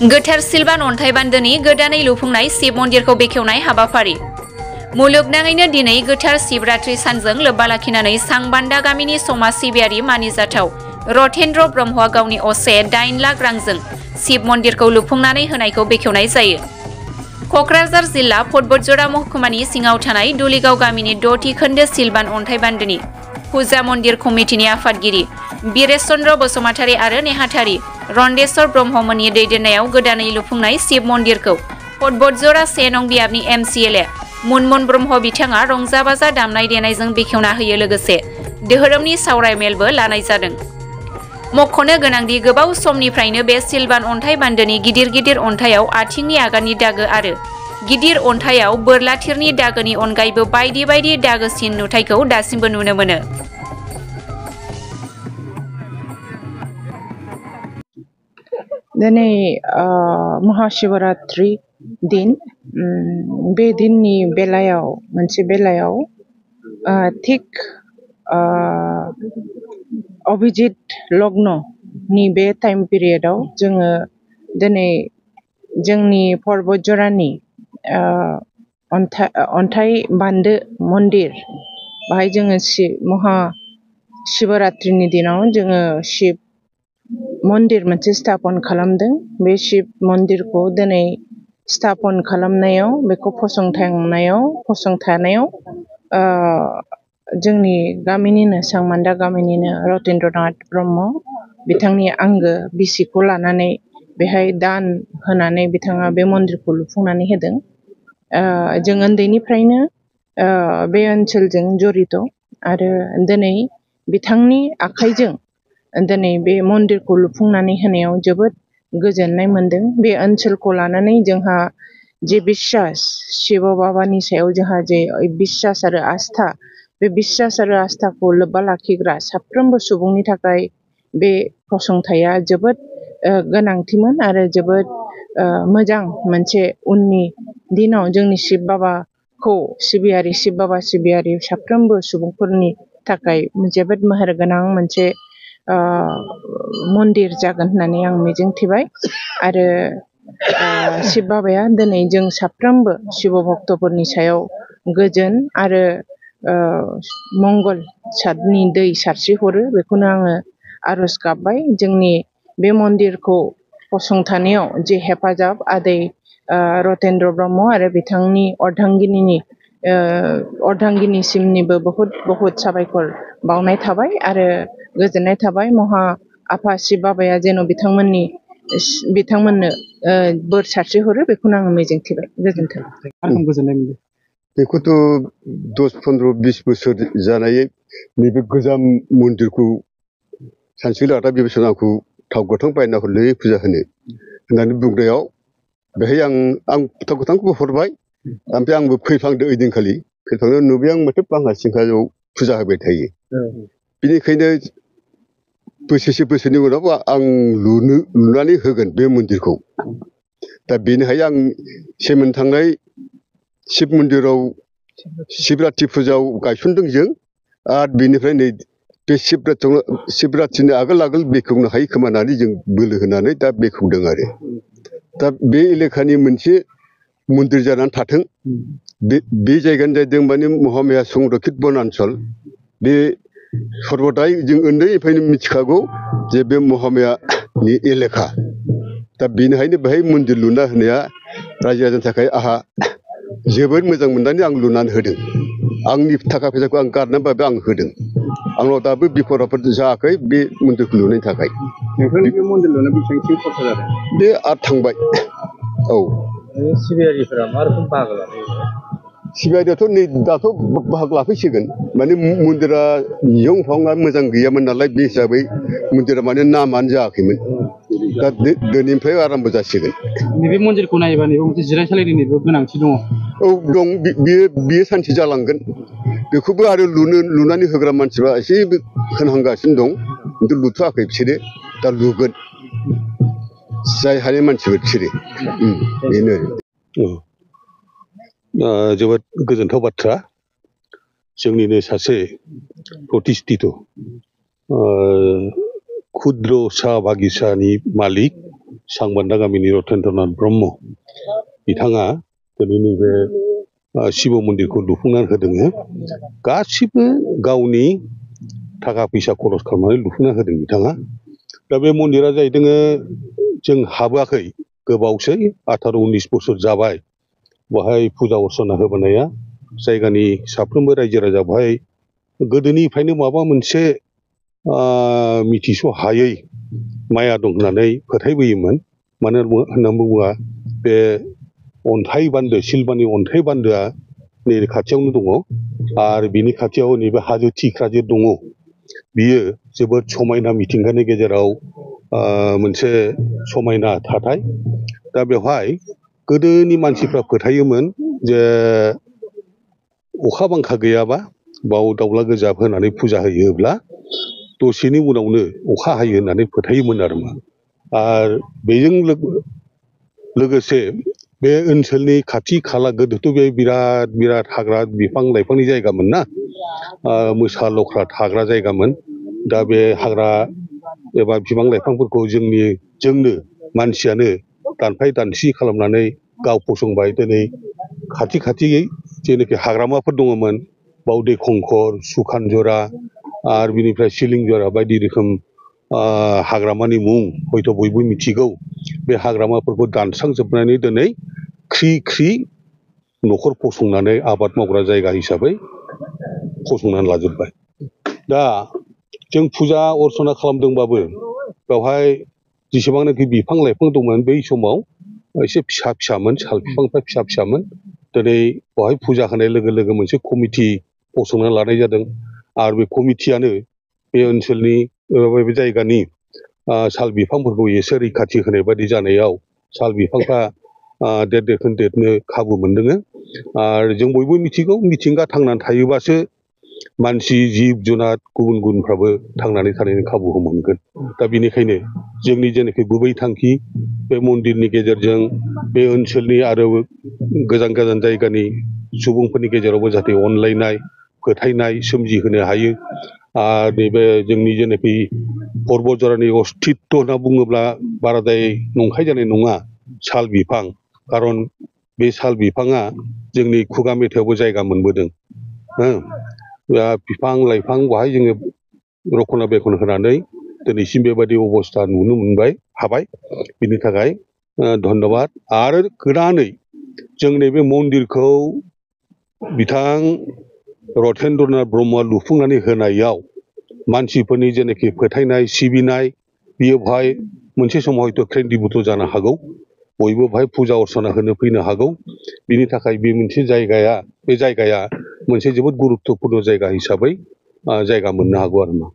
गोथार सिलभान अन्थाइ बान्दोनि गोदानै लुफुंनाय शिव मन्दिरखौ बेखेवनाय हाबाफारि। मुलुगनाङैनो दिनै गोथार शिवरात्रि सानजों लोब्बा लाखिनानै सांबान्दा गामिनि समाज सिबियारि मानिजाथाव रथेन्द्र ब्रह्मआ गावनि असे 8 लाख रांजों शिव मन्दिरखौ लुफुंनानै होनायखौ बेखेवनाय जायो। कक्राझार जिल्ला फटबटजरा महकुमानि सिङाव थानाय दुलिगाव गामिनि 6थि खोन्दो सिलभान अन्थाइ बान्दोनि फुजा मन्दिर कमिटिनि आफादगिरि बिरेश चन्द्र बसुमतारी आरो नेहाथारि रन्देश्वर ब्रह्ममोननि दैदेननायाव गोदानै लुफुंनाय शिव मन्दिरखौ फटबटजरा 1 नं बियाबनि MCLA मुनमुन ब्रह्म बिथाङा रंजा बाजा दामनाय देनायजों बेखेवना होयो लोगोसे धोरोमनि सावराय मेलबो लानाय जादों। मख'नो गोनांदि गोबाव समनिफ्रायनो बे सिलभान अन्थाइ बान्दोनि गिदिर अन्थाइयाव आथिंनि आगाननि दागो आरो गिदिर अन्थाइयाव बोरलाथिरनि दागोनि अनगायैबो बायदि बायदि दागोसिन नुथायखौ दासिमबो नुनो मोनो। दिनै महाशिवरात्रि दिन बे दिननि बेलायाव मोनसे बेलायाव थिक अभिजित लग्ननि बे टाइम पिरियडआव जोङो दिनै जोंनि फटबटजरानि अन्थाइ बान्दो मन्दिर बाहाय जोङो महाशिवरात्रिनि दिनाव जोङो शिब मन्दिर मोनसे स्थापन खालामदों। बे शिब मन्दिरखौ दिनै स्थापन खालामनायाव बेखौ फसंथानायाव जोंनि गामिनिनो सांबान्दा गामिनिनो रथेन्द्रनाथ ब्रह्म बिथांनि आंगो बिसिखौ लानानै बेहाय दान होनानै बिथाङा बे मन्दिरखौ लुफुंनानै होदों। जों उन्दैनिफ्रायनो बे ओनसोलजों जड़ित आरो दिनै बिथांनि आखाइजों दिनै बे मन्दिरखौ लुफुंनानै होनायाव जोबोद गोजोननाय मोनदों। बे ओनसोलखौ लानानै जोंहा जे बिश्वास शिव बाबानि सायाव जोंहा जे बिश्वास आरो आस्था बे बिश्वास आरो आस्थाखौ लोब्बा लाखिग्रा साफ्रोमबो सुबुंनि थाखाय बे फसंथाया जोबोद गोनांथिमोन आरो जोबोद मोजां मोनसे उननि दिनाव जोंनि शिव बाबा सिबियारि साफ्रोमबो सुबुंफोरनि थाखाय जोबोद मेहेरगोनां मोनसे मन्दिर जागोन होननानै आं मिजिंथिबाय आरो शिव बाबाया दिनै जों साफ्रोमबो शिव भक्तफोरनि सायाव गोजोन आरो मंगल सादनि दै सारस्रिहरो बेखौनो आङो आरज गाबबाय। जोंनि बे मन्दिरखौ फसंथानायाव जे हेफाजाब आदै रथेन्द्र ब्रह्म आरो बिथांनि अर्धांगिनिसिमनिबो बहुत साबायखर बावनाय थाबाय आरो गोजोननाय थाबाय। आफा शिव बाबाया जेन' बिथांमोननो बोर सारस्रिहरो बेखौनो आङो मिजिंथिबाय। गोजोन्थों। गोजोननाय मोनदों। बेखौथ' 10-15-20 बोसोर जानाय नैबे गोजाम मन्दिरखौ सानसेखालि आदा बेबायसा आंखौ थाव गोथां बायना हरलै फुजा होननानै बुंनायाव बेहाय आं थाव गोथांखौबो हरबाय ओमफ्राय आंबो फैफ्लांदों ओइदिनखालि फैफ्लांनायाव नुबाय आं माथो बांगा सिंखायाव फुजा होबाय थायो। बेनिखायनो बोसोरसे उनाव आं लुनानै होगोन बे मन्दिरखौ। दा बेनिहाय आं सेमोन थांनाय शिब मन्दिराव शिबरात्रि फुजायाव गायसनदों जों आरो बेनिफ्राय नै बे शिबरात्रिनि आगोल बेखेवनो हायो खोमा होननानै जों बोलो होनानै दा बेखेवदों आरो दा बे एलेखानि मोनसे मन्दिर जानानै थाथों। बे जायगानि जादों माने महामाया संरक्षित बनान्चल। बे सर्बदाय जों उन्दैनिफ्रायनो मिथिखागौ जे बे महामायानि एलेखा। दा बेनिखायनो बेहाय मन्दिर लुना होनाया रायजो राजानि थाखाय आंहा जोबोद मोजां मोननानै आं लुनानै होदों। आंनि थाखा फैसाखौ आं गारनानैबाबो आं होदों। आंनाव दाबो बिफद आफद जायाखै बे मन्दिरखौ लुनायनि थाखाय। नोंथांनि बे मन्दिर लुनायाव बेसेबांसिम खरसा जादों? बे आरो थांबाय। औ। सिबियारिफोरा मा रोखोम बाहागो लाफैयो? सिबियारियाथ' नै दाथ' बाहागो लाफैसिगोन माने मन्दिरा यंफंआ मोजां गैयामोन नालाय बे हिसाबै मन्दिरा माने नामानो जायाखैमोन। दा दिनैनिफ्राय आराम्भ जासिगोन। नैबे मन्दिरखौ नायोबा नैबे मोनसे जिरायसालिनिबो गोनांथि दङ। औ दं बियो सानसे जालांगोन। बेखौबो आरो लुनानै होग्रा मानसिफ्रा एसे होनहांगासिनो दं खिन्थु लुथ'वाखै बिसोरो दा लुगोन जाय हानाय मानसिफोर बिसोरो बेनो। जोबोद गोजोनथाव बाथ्रा। जोंनिनो सासे प्रतिष्ठित क्षुद्र साहा बागिसानि मालिक सांबान्दा गामिनि रतेन्द्रनाथ ब्रह्म बिथाङा दिनै नैबे शिव मन्दिरखौ लुफुंनानै होदों। गासिबो गावनि थाखा फैसा खरस खालामनानै लुफुंना होदों बिथाङा। दा बे मन्दिरा जाहैदों जों हाबोआखै गोबावसै 18-19 बोसोर जाबाय बेवहाय फुजा अर्चना होबोनाया। जायगानि साफ्रोमबो रायजो राजा बेवहाय गोदोनिफ्रायनो माबा मोनसे मिथिस' हायै माया दं होननानै फोथायबोयोमोन। मानो होनना बुङोबा बे अन्थाइ बान्दो सिलबानि अन्थाइ बान्दोआ नै खाथियावनो दङ आरो बिनि खाथियाव नैबे हाजो थिख्रा जे दङ बियो जोबोद समायना मिथिंगानि गेजेराव मोनसे समायना थाथाय। दा बेवहाय गोदोनि मानसिफ्रा फोथायोमोन जे अखा बांखा गैयाबा बाव दाउला गोजाब होनानै फुजा होयोब्ला दसेनि उनावनो अखा हायो होननानै फोथायोमोन आरो बेजों लोगोसे बे ओनसोलनि खाथि खाला गोदोथ' बे बिराद हाग्रा बिफां लाइफांनि जायगामोन ना, मोसा लख्रा थाग्रा जायगामोन। दा बे हाग्रा एबा बिफां लाइफांफोरखौ जोंनो मानसियानो दानफाय दानस्रि खालामनानै गाव फसंबाय। दिनै खाथि जेनाखि हाग्रामाफोर दङमोन बावदै खंखर, सुखानजरा आरो बिनिफ्राय सिलिंजरा बायदि रोखोम हाग्रामानि मुं हयथ' बयबो मिथिगौ। बे हाग्रामाफोरखौ दानस्रांजोबनानै दिनै ख्रि न'खर फसंनानै आबाद मावग्रा जायगा हिसाबै फसंनानै लाजोब्बाय। दा जों फुजा अर्चना खालामदोंबाबो बेवहाय जेसेबांनाखि बिफां लाइफां दंमोन बै समाव एसे फिसामोन, साल बिफांफ्रा फिसामोन। दिनै बेवहाय फुजा होनाय लोगो लोगो मोनसे कमिटि फसंना लानाय जादों आरो बे कमिटियानो बे ओनसोलनि बे जायगानि साल बिफांफोरखौ एसे रैखाथि होनाय बायदि जानायाव साल बिफांफ्रा देरनो खाबु मोनदों। आरो जों बयबो मिथिगौ मिथिंगा थांनानै थायोबासो मानसि जिब जुनार गुबुनफ्राबो थांनानै थानायनि खाबुखौ मोनगोन। दा बेनिखायनो जोंनि जेनाखि गुबै थांखि बे मन्दिरनि गेजेरजों बे ओनसोलनि आरो गोजान जायगानि सुबुंफोरनि गेजेरावबो जाहाथे अनलायनाय फोथायनाय सोमजिहोनो हायो। आरो नैबे जोंनि जेनाखि पर्बतजरानि अस्तित्व होनना बुङोब्ला बाराद्राय नंखाय जानाय नङा साल बिफां। खारन बे साल बिफाङा जोंनि खुगा मेथाइयावबो जायगा मोनबोदों। बिफां लाइफां बेवहाय जोङो रखना बेखन होनानै दिनैसिम बेबायदि अबस्था नुनो हाबाय। बिनि थाखाय धन्यबाद। आरो गोदानै जों नैबे मन्दिरखौ बिथां रतेन्द्रनाथ ब्रह्मआ लुफुंनानै होनायाव मानसिफोरनि जेनाखि फोथायनाय सिबिनाय बियो बेवहाय मोनसे समाव हयथ' क्रेन्दिबोथ' जानो हागौ। बयबो बेवहाय फुजा अर्चना होनो फैनो हागौ। बिनि थाखाय बे मोनसे जायगाया मोनसे जोबोद गुरुत्तपुर्न जायगा हिसाबै जायगा मोननो हागौ आरो मा।